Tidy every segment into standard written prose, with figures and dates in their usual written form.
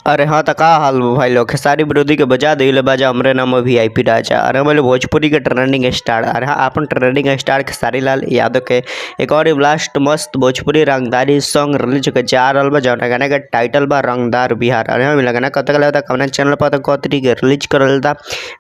अरे हाँ त का हाल बा भाई लोग। खेसारी विरोधी के बजा दिले बाजा हमरे नाम वीआईपी राजा। अरे हमारे भोजपुरी के ट्रेंडिंग स्टार। अरे हाँ अपन ट्रेंडिंग स्टार खेसारी लाल यादव के एक और ब्लास्ट मस्त भोजपुरी रंगदारी सॉन्ग रिलीज होके जा रहल बा, जौना गाना के टाइटल बा रंगदार बिहार। अरे हाँ गाना कब तक लगता, कौना चैनल पर क तरीके के रिलीज करल था,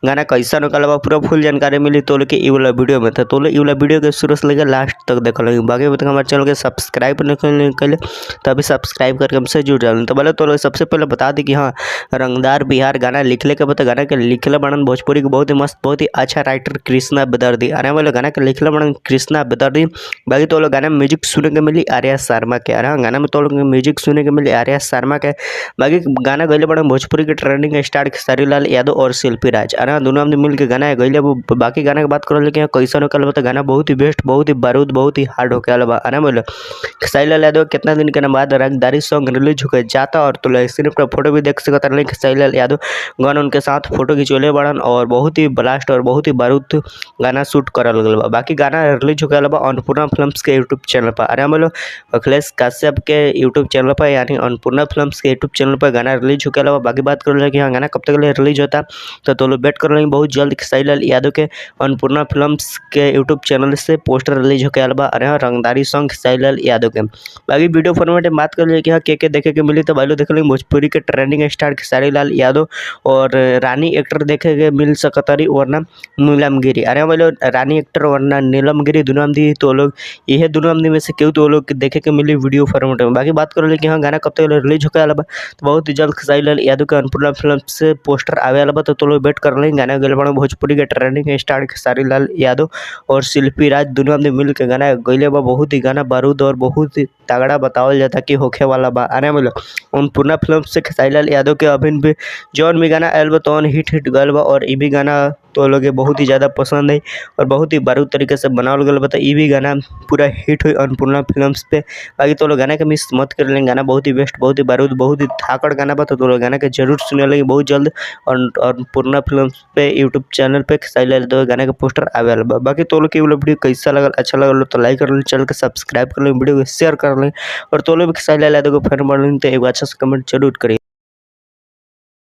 गाना कैसा निकल बा, पूरा फुल जानकारी मिली तो के इ वाला वीडियो में। तो इ वाला वीडियो के शुरू से लेकर लास्ट तक देखल। बाकी अभी तक हमारे चैनल के सब्सक्राइब नहीं कैले तो अभी सब्सक्राइब करके हमसे जुड़ जाए। तो बोले तो सबसे पहले बता दी कि हाँ रंगदार बिहार गाना लिखले के बाद गाना के लिखले बड़न भोजपुरी के बहुत ही मस्त बहुत ही अच्छा राइटर कृष्णा बेदर्दी। अरे वाले गाना के लिखले बड़न कृष्णा बेदर्दी। बाकी तो लोग गाना में म्यूजिक सुने के मिली आर्या शर्मा के। अरे हाँ गाना में तो लोग म्यूजिक सुने के मिली आर्या शर्मा के। बाकी गाना गैले बड़न भोजपुरी के ट्रेंडिंग स्टार खेसारी लाल यादव और शिल्पी राज। अरे हाँ दोनों आदमी मिल के गाना गैले। बाकी गाना के बात करो कि कैसा निकल तो गाना बहुत ही बेस्ट, बहुत ही बारूद, बहुत ही हार्ड होके बा। अरे बोले खेसारी लाल यादव कितना दिन के बाद रंगदारी सॉन्ग रिलीज होकर जाता और तो स्क्रीन पर फोटो भी देख सकता रहे खेसारी लाल यादव गाना उनके साथ फोटो खिंचौले बड़न और बहुत ही ब्लास्ट और बहुत ही बारूद गाना शूट करल गल बा। बाकी गाना रिलीज होके बा अन्नपूर्णा फिल्म्स के यूट्यूब चैनल पर। अरे बोलो अखिलेश कश्यप के यूट्यूब चैनल पर यानी अन्नपूर्णा फिल्म्स के यूट्यूब चैनल पर गाना रिलीज होके बा। बाकी बात कर कि हाँ गाना कब तक रिलीज होता तो लोग वेट कर बहुत जल्द खेसारी लाल यादव के अन्नपूर्णा फिल्म्स के यूट्यूब चैनल से पोस्टर रिलीज होके आल बा। अरे हाँ रंगदारी सॉन्ग खेसारी लाल यादव के। बाकी वीडियो फॉर्मेट में बात कर कि हाँ के देखे के मिली तो भाई लोग देख ली भोजपुरी के ट्रेंडिंग स्टार खेसारी लाल यादव और रानी एक्टर देखे के मिल सकता रही वरना नीलम गिरी। अरे भाई लोग रानी एक्टर वरना नीलम गिरी दोनों आदमी तो लोग यह दोनों आदमी में से केहू तो लोग देखे के मिली वीडियो फॉर्मेट में। बाकी बात करो कि हाँ गाना कब तक रिलीज होके आल बा तो बहुत ही जल्द खेसारी लाल यादव के अन्नपूर्णा फिल्म से पोस्टर आवे वाला बा। तो लोग वेट कर रहे गाना गैल बड़ा भोजपुरी के ट्रेंडिंग स्टार खेसारी लाल यादव और शिल्पी राज दोनों आदमी मिल के गाना गैले बा। बहुत ही गाना बारूद और बहुत ही तगड़ा बतावल जाता कि होखे वाला बा। अरे बोलो अन्नपूर्णा फिल्म से खेसारी लाल यादव के अभिन भी जौन भी गाना आयल बा तौन हिट हिट गल बा और इ भी गाना तो लोग बहुत ही ज़्यादा पसंद है और बहुत ही बारूद तरीके से बनावल गल बा। तो इ भी गाना पूरा हिट हुई अन्नपूर्णा फिल्म्स पे। बाकी तो लोग गाना के मिस मत कर लें, गाना बहुत ही बेस्ट, बहुत ही बारूद, बहुत ही धाकड़ गाना बा। तो लोग गाना के जरूर सुने लगे बहुत जल्द और अन्नपूर्णा फिल्म्स पे यूट्यूब चैनल पे खेसारी लाल यादव गाना के पोस्टर आवे वाला बा। बाकी तो लोग के वीडियो कैसा लगल, अच्छा लगल तो लाइक कर लें, चैनल के सब्सक्राइब कर लें, वीडियो को शेयर कर लें और तो लोग खेसारी लाल यादव को फैन बन लें तो एगो अच्छा से कमेंट जरूर करिए।